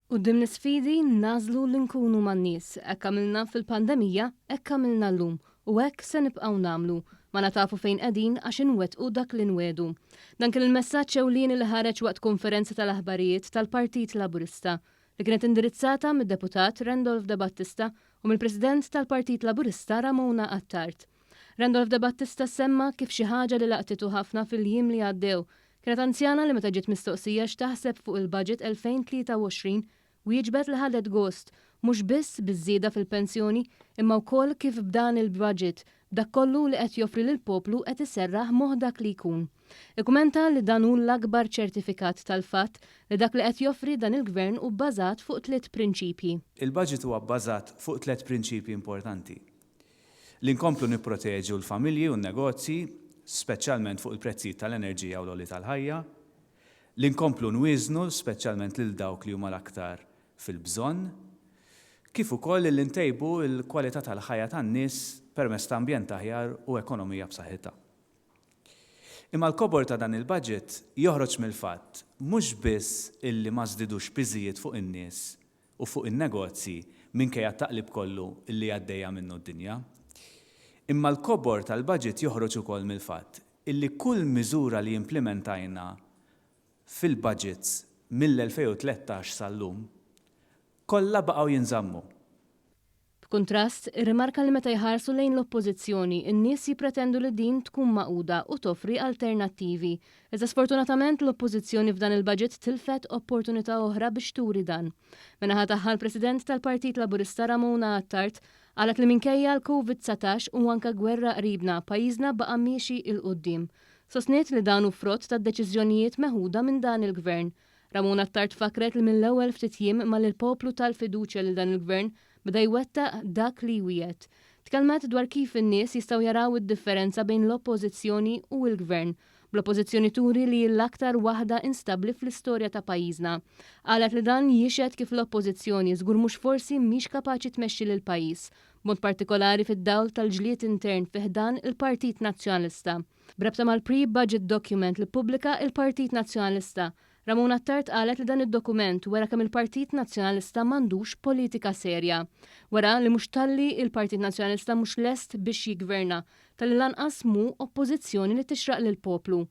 Quddiem l-isfidi nagħżlu li nkunu man-nies. Hekk għamilna fil-pandemija, hekk għamilna llum u hekk se nibqgħu nagħmlu. Magħna tafu fejn qegħdin għax inwettqu dak li nwiegħdu. Dan kien il-messaġġ ewlieni li ħareġ waqt konferenza tal-aħbarijiet tal-Partit Laburista, li kienet indirizzata mid-Deputat Randolph De Battista u mill-President tal-Partit Laburista Ramona Attard. Randolph De Battista semma kif xi ħaġa li laqtitu ħafna fil-jiem li għaddew Kienet anzjana li meta ġiet mistoqsija x'taħseb fuq il-Budget 2023, wieġbet li ħadet gost, mhux biss biż-żieda fil-pensjoni, imma wkoll kif b'dan il-Budget, b'dak kollu li qed joffri lill-poplu qed iserraħ moħħ dak li jkun. Ikkumenta li dan hu l-akbar ċertifikat tal-fatt li dak li qed joffri dan il-Gvern hu bbażat fuq tliet prinċipji. Il-Budget huwa bbażat fuq tliet prinċipji importanti. Li nkomplu nipproteġu l-familji u n-negozji, speċjalment fuq il-prezzijiet tal-enerġija u l-għoli tal-ħajja. Li nkomplu nwieżnu speċjalment lil dawk li huma l-aktar fil-bżonn. Kif ukoll li ntejbu l-kwalità tal-ħajja tan-nies permezz ta' ambjent aħjar u ekonomija b'saħħitha. Imma l-kobor ta' dan il-budget joħroġ mill-fatt mhux biss illi ma żdidux piżijiet fuq in-nies u fuq in-negozji minkejja t-taqlib kollu li għaddejja minnu d-dinja. Imma l-kobor tal-budget joħroġ ukoll mill-fatt illi kull miżura li implimentajna fil-budgets mill-2013 sal-lum, kollha baqgħu jinżammu. B'kuntrast, irrimarka li meta jħarsu lejn l-Oppożizzjoni, in-nies jippretendu li din tkun magħquda u toffri alternattivi. Iżda sfortunatament l-Oppożizzjoni f'dan il-budget tilfet opportunità oħra biex turi dan. Min-naħa tagħha l-President tal-Partit Laburista Ramona Attard qalet li minkejja l-Covid 19 u anke gwerra qribna, pajjiżna baqa' miexi 'l quddiem. Sostniet li dan hu frott tad-deċiżjonijiet meħuda minn dan il-Gvern. Ramona Attard fakkret li mill-ewwel ftit jiem malli l-poplu ta l-fiduċja lil dan il-Gvern beda jwettaq dak li jwiegħed. Tkellmet dwar kif in-nies jistgħu jaraw id-differenza bejn l-Oppożizzjoni u l-Gvern, bl-Oppożizzjoni turi li hi l-aktar waħda instabbli fl-istorja ta' pajjiżna. Qalet li dan jixhed kif l-Oppożizzjoni żgur mhux forsi mhix kapaċi tmexxi lill-pajjiż, b'mod partikolari fid-dawl tal-ġlied intern fi ħdan il-Partit Nazzjonalista. B'rabta mal-pre-budget document li ppubblika il-Partit Nazzjonalista, Ramona Attard qalet li dan id-dokument wera kemm il-Partit Nazzjonalista m'għandux politika serja. Wera li mhux talli il-Partit Nazzjonalista mhux lest biex jiggverna, talli lanqas mhu Oppożizzjoni li tixraq lill-poplu.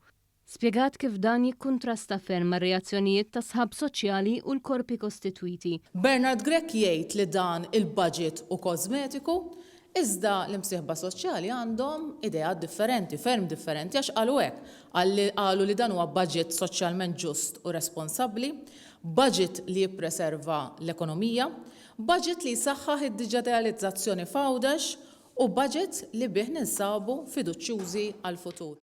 Spjegat kif dan jikkuntrasta ferm mar-reazzjonijiet tas-sħab soċjali u l-korpi kostitwiti. Bernard Grech jgħid li dan il-budget hu kożmetiku, Iżda l-imsieħba soċjali għandhom ideat differenti, ferm differenti għax qalu hekk, qalu li dan huwa budget soċjalment ġust u responsabbli, budget li jippreserva l-ekonomija, budget li jsaħħaħ id-diġitalizzazzjoni f'Għawdex u budget li bih ninsabu fiduċjużi għall-futur.